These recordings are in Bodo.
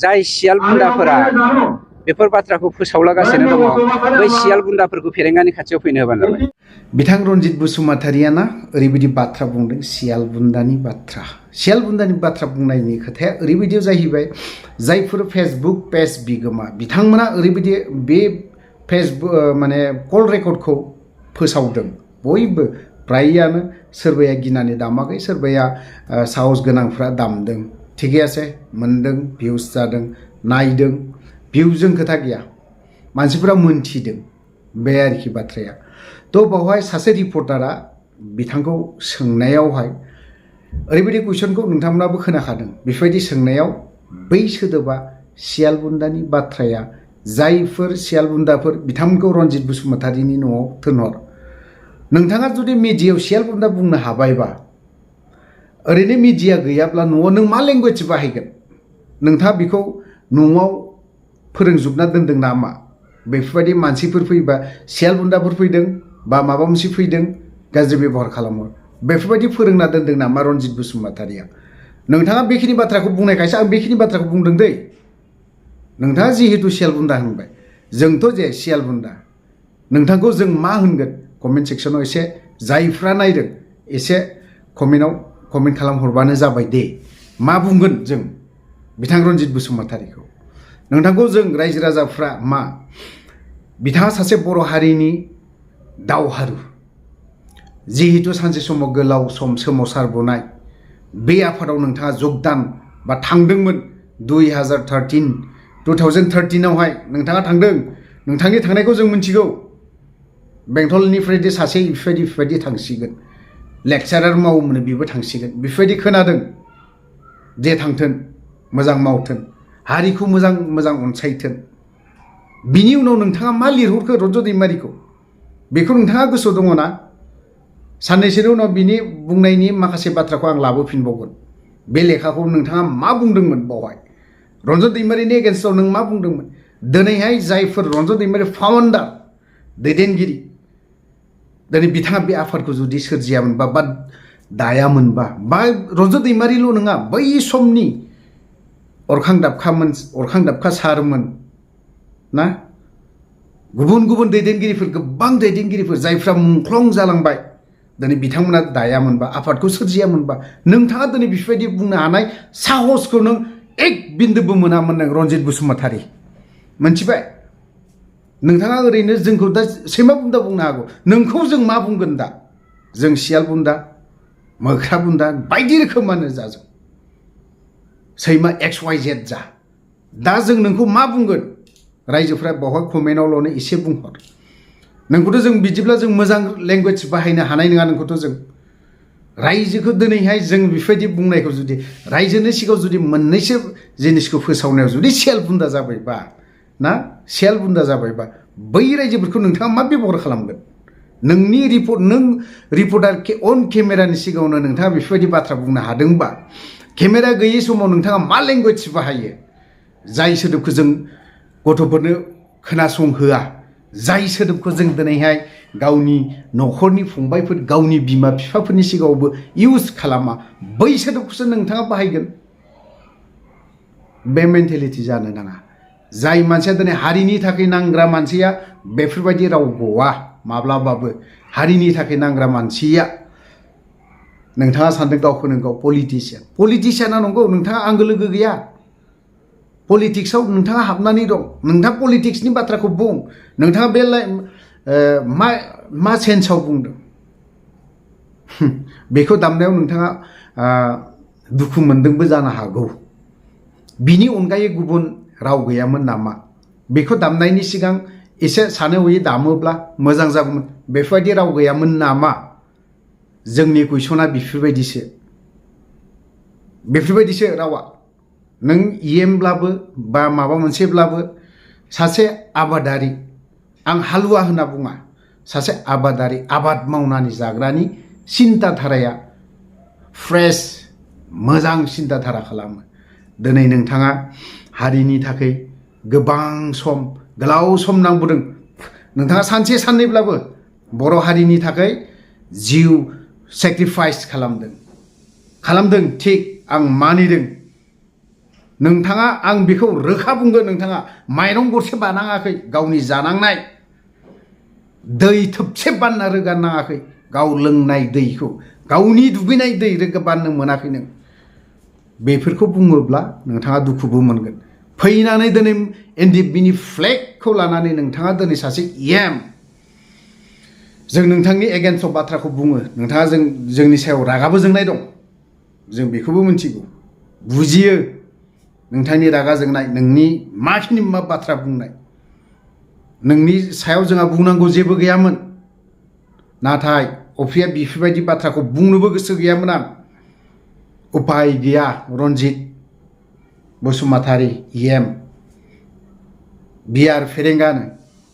जाय सियाल बुन्दाफोरा बेफोर बाथ्राखौ फोसावलागासिनो दङ बै सियाल बुन्दाफोरखौ फेरेंगानि खाथियाव फैनो होबानो जाबाय। बिथां रनजित बसुमतारिया ना ओरैबायदि बाथ्रा बुंदों सियाल बुन्दानि बाथ्रा। सियाल बुन्दानि बाथ्रा बुंनायनि खोथाया ओरैबायदि जाहैबाय जायफोर फेसबुक पेज बिगोमा बिथांमोना ओरैबायदि बे फेसबुक माने कल रेकर्डखौ फोसावदों बयबो फ्रायानो सोरबाया गिनानै दामाखै सोरबाया साहस गोनांफ्रा दामदों थिगै आसे मोनदों भिउस जादों नायदों भिउजों खोथा गैया मानसिफोरा मोनथिदों बे आरोखि बाथ्राया। तो बावहाय सासे रिपर्टारा बिथांखौ सोंनायावहाय ओरैबायदि कुइसनखौ नोंथांमोनाबो खोनाखादों बेफोरबायदि सोंनायाव बै सोदोबा सियाल बुन्दानि बाथ्राया जायफोर सियाल बुन्दाफोर बिथांमोनखौ रनजित बसुमतारिनि न'आव थिनहर नोंथाङा जुदि मिडियायाव सियाल बुन्दा बुंनो हाबायबा ओरैनो मिडिया गैयाब्ला न'आव नों मा लेंगुवेज बाहायगोन नोंथाङा बेखौ न'आव फोरोंजोबना दोनदों नामा बेफोरबायदि मानसिफोर फैबा सियाल बुन्दाफोर फैदों बा माबा मोनसे फैदों गाज्रि बेबहार खालामो बेफोरबायदि फोरोंना दोनदों नामा रनजित बसुमतारिया नोंथाङा बेखिनि बाथ्राखौ बुंनायखायसो आं बेखिनि बाथ्राखौ बुंदों दै नोंथाङा जिहेतु सियाल बुन्दा होनबाय जोंथ' जे सियाल बुन्दा नोंथांखौ जों मा होनगोन कमेन्ट सेक्सनाव एसे जायफ्रा नायदों एसे कमेन्ट खालामहरबानो जाबाय दे मा बुंगोन जों बिथां रनजित बसुमतारिखौ नोंथांखौ जों रायजो राजाफ्रा मा बिथाङा सासे बर' हारिनि दावहारु जिहेतु सानसे समाव गोलाव सम सोमावसारबोनाय बे आफादाव नोंथाङा जगदान बा थांदोंमोन 2013आवहाय नोंथाङा थांदों नोंथांनि थांनायखौ जों मिथिगौ बेंटलनिफ्राय सासे बेफोरबायदि थांसिगोन लेक्सारार मावोमोन बेबो थांसिगोन बेफोरबायदि खोनादों जे थांथों मोजां मावथों हारिखौ मोजां अनसायथों बिनि उनाव नोंथाङा मा लिरहरखो रन्जय दैमारिखौ बेखौ नोंथाङा गोसोआव दङ ना साननैसोनि उनाव बिनि बुंनायनि माखासे बाथ्राखौ आं लाबोफिनबावगोन बे लेखाखौ नोंथाङा मा बुंदोंमोन बावहाय रन्जय दैमारिनि एगेन्स्टआव नों मा बुंदोंमोन दिनैहाय जायफोर रन्जय दैमारि फाउन्डार दैदेनगिरि दिनै बिथाङा बे आफादखौ जुदि सोरजियामोनबा बा दायामोनबा बा रन्जय दैमारिल' नङा बै समनि अरखां दाबखा सारमोन ना गुबुन दैदेनगिरिफोर गोबां दैदेनगिरिफोर जायफ्रा मुंख्लं जालांबाय दिनै बिथांमोना दायामोनबा आफादखौ सोरजियामोनबा नोंथाङा दिनै बेफोरबायदि बुंनो हानाय साहसखौ नों एक बिन्दोबो मोनामोन नों रनजित बसुमतारि मोनथिबाय नोंथाङा ओरैनो जोंखौ दा सैमा बुन्दा बुंनो हागौ नोंखौ जों मा बुंगोन दा जों सियाल बुन्दा मोख्रा बुन्दा बायदि रोखोमानो जा जों सैमा XYZ जा दा जों नोंखौ मा बुंगोन रायजोफ्रा बावहाय कमेन्टआवल'नो एसे बुंहर नोंखौथ' जों बिदिब्ला जों मोजां लेंगुवेज बाहायनो हानाय नङा नोंखौथ' जों रायजोखौ दिनैहाय जों बेफोरबायदि बुंनायखौ जुदि रायजोनि सिगाङाव जुदि मोननैसो जिनिसखौ फोसावनायाव जुदि सियाल बुन्दा जाबायबा ना सियाल बुन्दा जाबायबा बै रायजोफोरखौ नोंथाङा मा बेबहार खालामगोन नोंनि नों रिपर्टार अन केमेरानि सिगाङावनो नोंथाङा बेफोरबायदि बाथ्रा बुंनो हादोंबा केमेरा गैयै समाव नोंथाङा मा लेंगुवेज बाहायो जाय सोदोबखौ जों गथ'फोरनो खोनासंहोआ जाय सोदोबखौ जों दिनैहाय गावनि न'खरनि फंबायफोर गावनि बिमा बिफाफोरनि सिगाङावबो इउज खालामा बै सोदोबखौसो नोंथाङा बाहायगोन बे मेन्टेलिटि जानो नाङा जाय मानसिया दिनै हारिनि थाखाय नांग्रा मानसिया बेफोरबायदि राव गवा माब्लाबाबो हारिनि थाखाय नांग्रा मानसिया नोंथाङा सानदों गावखौनो गाव पलिटिशियाना नंगौ नोंथाङा आंगो लोगो गैया पलिटिक्सआव नोंथाङा हाबनानै दं नोंथाङा पलिटिक्सनि बाथ्राखौ बुं नोंथाङा बे मा सेन्सआव बुंदों बेखौ दामनायाव नोंथाङा दुखु मोनदोंबो जानो हागौ बिनि अनगायै गुबुन राव गैयामोन नामा बेखौ दामनायनि सिगां एसे सानै हयै दामोब्ला मोजां जागौमोन बेफोरबायदि राव गैयामोन नामा जोंनि कुइसना बेफोरबायदिसो रावा नों इएमब्लाबो बा माबा मोनसेब्लाबो सासे आबादारि आं हालुवा होनना बुङा सासे आबादारि आबाद मावनानै जाग्रानि सिन्ता धाराया फ्रेश मोजां सिन्ता धारा खालामो दिनै नोंथाङा हारिनि थाखाय गोबां सम गोलाव सम नांबोदों नोंथाङा सानसे साननैब्लाबो बर' हारिनि थाखाय जिउ सेक्रिफाइस खालामदों थिक आं मानिदों नोंथाङा आं बेखौ रोखा बुंगोन नोंथाङा माइरं गरसे बानाङाखै गावनि जानांनाय दै थोबसे बानना रोगानाङाखै गाव लोंनाय दैखौ गावनि दुगैनाय दै रोगाबाननो मोनाखै नों बेफोरखौ बुङोब्ला नोंथाङा दुखुबो मोनगोन फैनानै दिनै एनडिएफबिनि फ्लेगखौ लानानै नोंथाङा दिनै सासे एम जों नोंथांनि एगेन्स्टआव बाथ्राखौ बुङो नोंथाङा जोंनि सायाव रागाबो जोंनाय दं जों बेखौबो मिथिगौ बुजियो नोंथांनि रागा जोंनाय नोंनि माखिनि मा बाथ्रा बुंनाय नोंनि सायाव जोंहा बुंनांगौ जेबो गैयामोन नाथाय अफिया बेफोरबायदि बाथ्राखौ बुंनोबो गोसो गैयामोन आं उपाय गैया रनजित बसुमतारी एम बिआर फेरेंगानो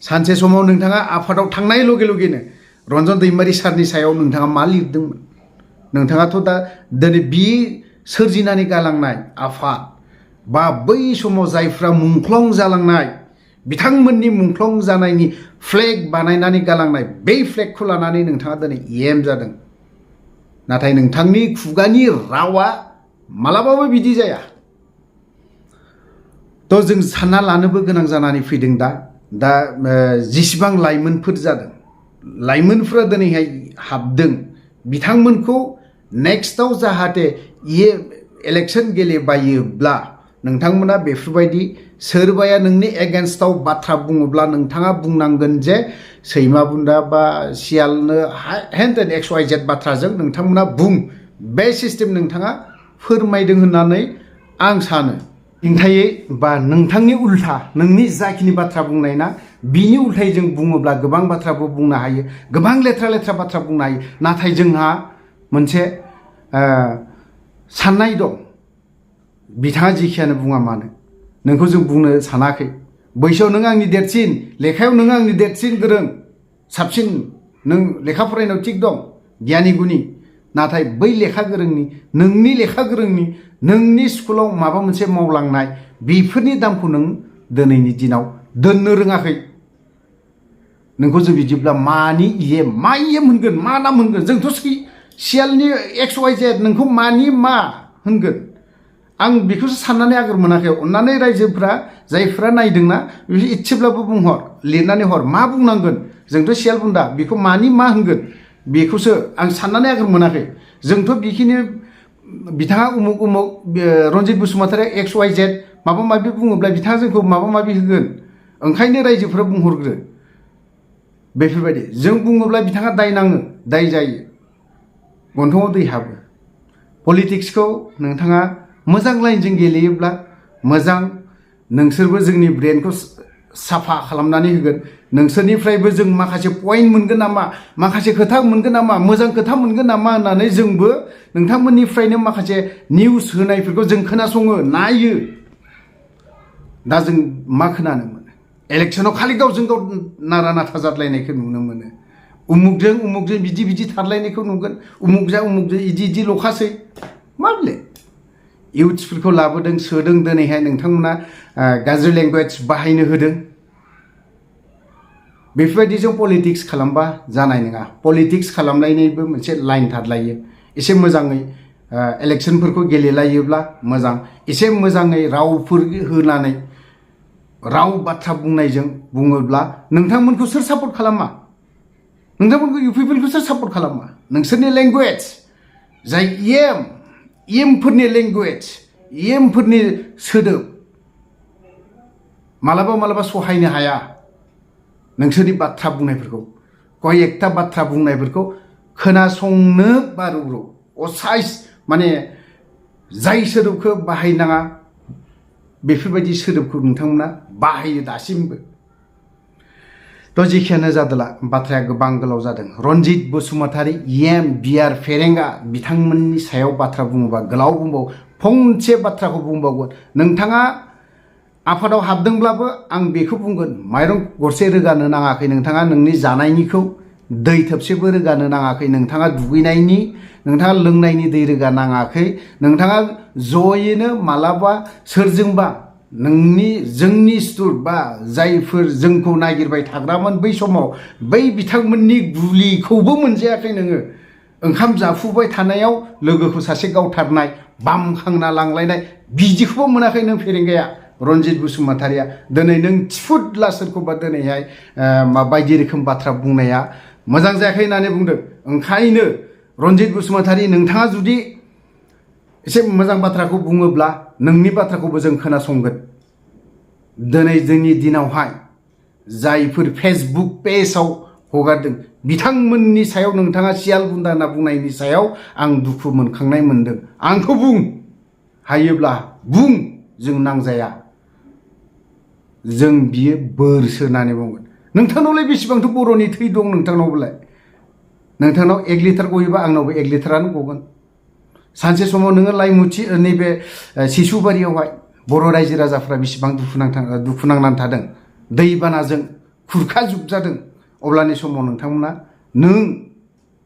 सानसे समाव नोंथाङा आफादाव थांनाय लगे लगेनो रन्जन दैमारि सारनि सायाव नोंथाङा मा लिरदोंमोन नोंथाङाथ' दा दिनै बि सोरजिनानै गालांनाय आफाद बा बै समाव जायफ्रा मुंख्लं जालांनाय बिथांमोननि मुंख्लं जानायनि फ्लेग बानायनानै गालांनाय बै फ्लेगखौ लानानै नोंथाङा दिनै एम जादों नाथाय नोंथांनि खुगानि रावा मालाबाबो बिदि जाया थ' जों सानना लानोबो गोनां जानानै फैदों दा जेसेबां लाइमोनफोर जादों लाइमोनफोरा दिनैहाय हाबदों बिथांमोनखौ नेक्स्टआव जाहाथे इलेक्सन गेलेबायोब्ला नोंथांमोना बेफोरबायदि सोरबाया नोंनि एगेन्स्टआव बाथ्रा बुङोब्ला नोंथाङा बुंनांगोन जे सैमा बुन्दा बा सियालनो हेन टेन एक्स वाइ जेड बाथ्राजों नोंथांमोना बुं बे सिस्टेम नोंथाङा फोरमायदों होननानै आं सानो इंथायै बा नोंथांनि उल्था नोंनि जाखिनि बाथ्रा बुंनाय ना बिनि उल्थायै जों बुङोब्ला गोबां बाथ्राबो बुंनो हायो गोबां लेथ्रा लेथ्रा बाथ्रा बुंनो हायो नाथाय जोंहा मोनसे साननाय दं बिथाङा जिखियानो बुङा मानो नोंखौ जों बुंनो सानाखै बैसोआव नों आंनि देरसिन लेखायाव नों आंनि देरसिन गोरों साबसिन नों लेखा फरायनायाव थिग दं गियानि गुनि नाथाय बै लेखा गोरोंनि नोंनि लेखा गोरोंनि नोंनि स्कुलाव माबा मोनसे मावलांनाय बेफोरनि दामखौ नों दिनैनि दिनाव दोननो रोङाखै नोंखौ जों बिदिब्ला मानि इएम मा इएम होनगोन मा नाम होनगोन जोंथ' सियालनि एक्स वाइ जेड नोंखौ मानि मा होनगोन आं बेखौसो साननानै आगोर मोनाखै अन्नानै रायजोफ्रा जायफ्रा नायदोंना इसेब्लाबो बुंहर लिरनानै हर मा बुंनांगोन जोंथ' सियाल बुन्दा बेखौ मानि मा होनगोन बेखौसो आं साननानै आगोर मोनाखै जोंथ' बेखिनि बिथाङा उमुक उमुक रनजित बसुमतारी एक्स वाइ जेड माबा माबि बुङोब्ला बिथाङा जोंखौ माबा माबि होगोन ओंखायनो रायजोफ्रा बुंहरग्रो बेफोरबायदि जों बुङोब्ला बिथाङा दाय नाङो दाय जायो गन्थङाव दै हाबो पलिटिक्सखौ नोंथाङा मोजां लाइनजों गेलेयोब्ला मोजां नोंसोरबो जोंनि ब्रेनखौ साफा खालामनानै होगोन नोंसोरनिफ्रायबो जों माखासे पइन्ट मोनगोन नामा माखासे खोथा मोनगोन नामा मोजां खोथा मोनगोन नामा होननानै जोंबो नोंथांमोननिफ्रायनो माखासे निउस होनायफोरखौ जों खोनासङो नायो दा जों मा खोनानो मोनो इलेक्सनाव खालि गावजों गाव नारा नाथा जादलायनायखौ नुनो मोनो उमुकजों बिदि थारलायनायखौ नुगोन उमुकजों इदि लखासै मा बिले इउथ्सफोरखौ लाबोदों सोदों दिनैहाय नोंथांमोना गाज्रि लेंगुवेज बाहायनो होदों बेफोरबायदिजों पलिटिक्स खालामबा जानाय नङा पलिटिक्स खालामनायनिबो मोनसे लाइन थादलायो एसे मोजाङै इलेक्सनफोरखौ गेलेलायोब्ला मोजां एसे मोजाङै रावफोर होनानै राव बाथ्रा बुंनायजों बुङोब्ला नोंथांमोनखौ सोर सापर्ट खालामा नोंथांमोनखौ इउ पिपलखौ सोर सापर्ट खालामा नोंसोरनि लेंगुवेज जाय एमफोरनि लेंगुवेज एमफोरनि सोदोब मालाबा सहायनो हाया नोंसोरनि बाथ्रा बुंनायफोरखौ कयेकथा बाथ्रा बुंनायफोरखौ खोनासंनो बारुब्रु असाइस माने जाय सोदोबखौ बाहायनाङा बेफोरबायदि सोदोबखौ नोंथांमोना बाहायो दासिमबो थ' जेखियानो जादोला बाथ्राया गोबां गोलाव जादों रनजित बसुमतारी एम बिआर फेरेंगा बिथांमोननि सायाव बाथ्रा बुङोबा गोलाव बुंबाव फंसे बाथ्राखौ बुंबावगोन नोंथाङा आफादाव हाबदोंब्लाबो आं बेखौ बुंगोन माइरं गरसे रोगानो नाङाखै नोंथाङा नोंनि जानायनिखौ दै थोबसेबो रोगानो नाङाखै नोंथाङा दुगैनायनि नोंथाङा लोंनायनि दै रोगानाङाखै नोंथाङा जयैनो मालाबा सोरजोंबा जोंनि सुथुर बा जायफोर जोंखौ नागिरबाय थाग्रामोन बै समाव बै बिथांमोननि गुलिखौबो मोनजायाखै नोङो ओंखाम जाफुबाय थानायाव लोगोखौ सासे गावथारनाय बामखांना लांलायनाय बिदिखौबो मोनाखै नों फेरेंगाया रनजित बसुमतारिया दिनै नों थिफुदला सोरखौबा दिनैहाय बायदि रोखोम बाथ्रा बुंनाया मोजां जायाखै होननानै बुंदों ओंखायनो रनजित बसुमतारि नोंथाङा जुदि एसे मोजां बाथ्राखौ बुङोब्ला नोंनि बाथ्राखौबो जों खोनासंगोन दिनै जोंनि दिनावहाय जायफोर फेसबुक पेजआव हगारदों बिथांमोननि सायाव नोंथाङा सियाल बुन्दा होनना बुंनायनि सायाव आं दुखु मोनखांनाय मोनदों आंखौ बुं हायोब्ला बुं जों नांजाया जों बियो बोरसो होननानै बुंगोन नोंथांनावलाय बेसेबांथ' बर'नि थै दं नोंथांनावलाय नोंथांनाव 1 लिटार गयोबा आंनावबो 1 लिटारानो गगोन सानसे समाव नोङो लाइमुथि नैबे सिसुबारियावहाय बर' रायजो राजाफ्रा बेसेबां दुखु नांनानै थादों दैबानाजों खुरखाजुबजादों अब्लानि समाव नोंथांमोना नों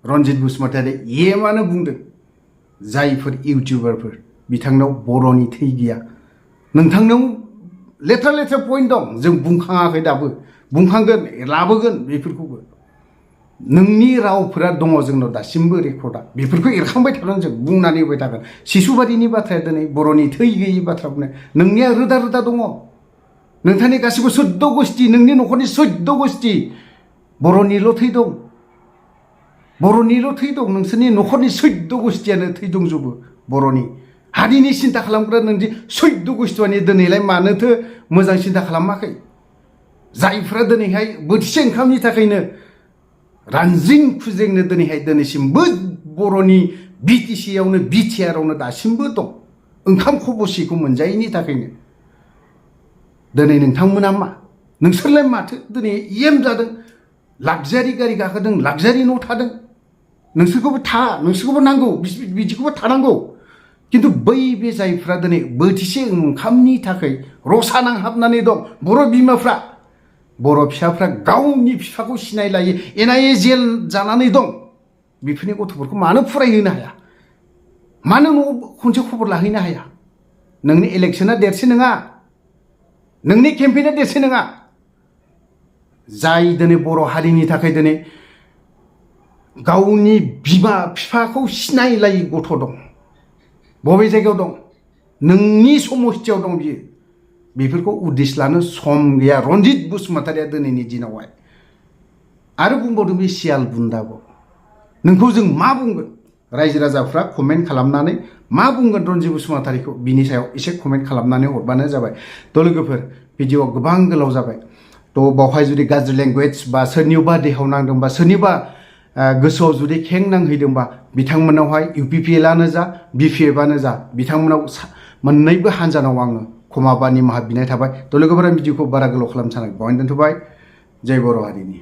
रनजित बसुमतारि एमानो बुंदों जायफोर इउटिउबारफोर बिथांनाव बर'नि थै गैया नोंथांनाव लेथ्रा लेथ्रा पइन्ट दं जों बुंखाङाखै दाबो बुंखांगोन लाबोगोन बेफोरखौबो नोंनि रावफोरा दङ जोंनाव दासिमबो रेकर्डआ बेफोरखौ एरखांबाय थागोन जों बुंनानै होबाय थागोन सिसुबारिनि बाथ्राया दिनै बर'नि थै गैयि बाथ्रा बुंनाय नोंनिया रोदा रोदा दङ नोंथांनि गासिबो 14 गस्थि नोंनि न'खरनि 14 गस्थि बर'निल' थै दं बर'निल' थै दं नोंसोरनि न'खरनि 14 गस्थियानो थै दंजोबो बर'नि हारिनि सिन्था खालामग्रा नोंदि 14 गस्थियानो दिनैलाय मानोथो मोजां सिन्था खालामाखै जायफ्रा दिनैहाय बोथिसे ओंखामनि थाखायनो रानजिं खुजेंनो दिनैहाय दिनैसिमबो बर'नि बिटिसियावनो बिटिआरआवनो दासिमबो दं ओंखाम खब'सेखौ मोनजायैनि थाखायनो दिनै नोंथांमोना मा नोंसोरलाय माथो दिनै एम जादों लाक्जारि गारि गाखोदों लाक्जारि न' थादों नोंसोरखौबो नांगौ बिदिखौबो थानांगौ किन्तु बै बे जायफ्रा दिनै बोथिसे ओंखामनि थाखाय रसा नांहाबनानै दं बर' बिमाफ्रा बर' फिसाफ्रा गावनि बिफाखौ सिनायलायै एनायै जेल जानानै दं बेफोरनि गथ'फोरखौ मानो फरायहोनो हाया मानो न'आव खनसे खबर लाहैनो हाया नोंनि इलेक्सना देरसिन नङा नोंनि केम्पेइना देरसिन नङा जाय दिनै बर' हारिनि थाखाय दिनै गावनि बिमा बिफाखौ सिनायलायै गथ' दं बबे जायगायाव दं नोंनि समस्थियाव दं बियो बेफोरखौ उदिस लानो सम गैया रनजित बसुमतारिया दिनैनि दिनावहाय आरो बुंबावदों बे सियाल बुन्दाखौ नोंखौ जों मा बुंगोन रायजो राजाफ्रा कमेन्ट खालामनानै मा बुंगोन रनजित बसुमतारिखौ बिनि सायाव एसे कमेन्ट खालामनानै हरबानो जाबाय थ' लोगोफोर भिडिअआ गोबां गोलाव जाबाय थ' बावहाय जुदि गाज्रि लेंगुवेज बा सोरनिबा देहायाव नांदोंबा सोरनिबा गोसोआव जुदि खें नांहैदोंबा बिथांमोनावहाय UPPLआनो जा BPFआनो जा बिथांमोनाव मोननैबो हान्जानाव आङो क्षमा बा निमाहा बिनाय थाबाय थ' लोगोफोरा भिडिअखौ बारा गोलाव खालामनो सानाखै बावहाय दोनथ'बाय जय बर' हारिनि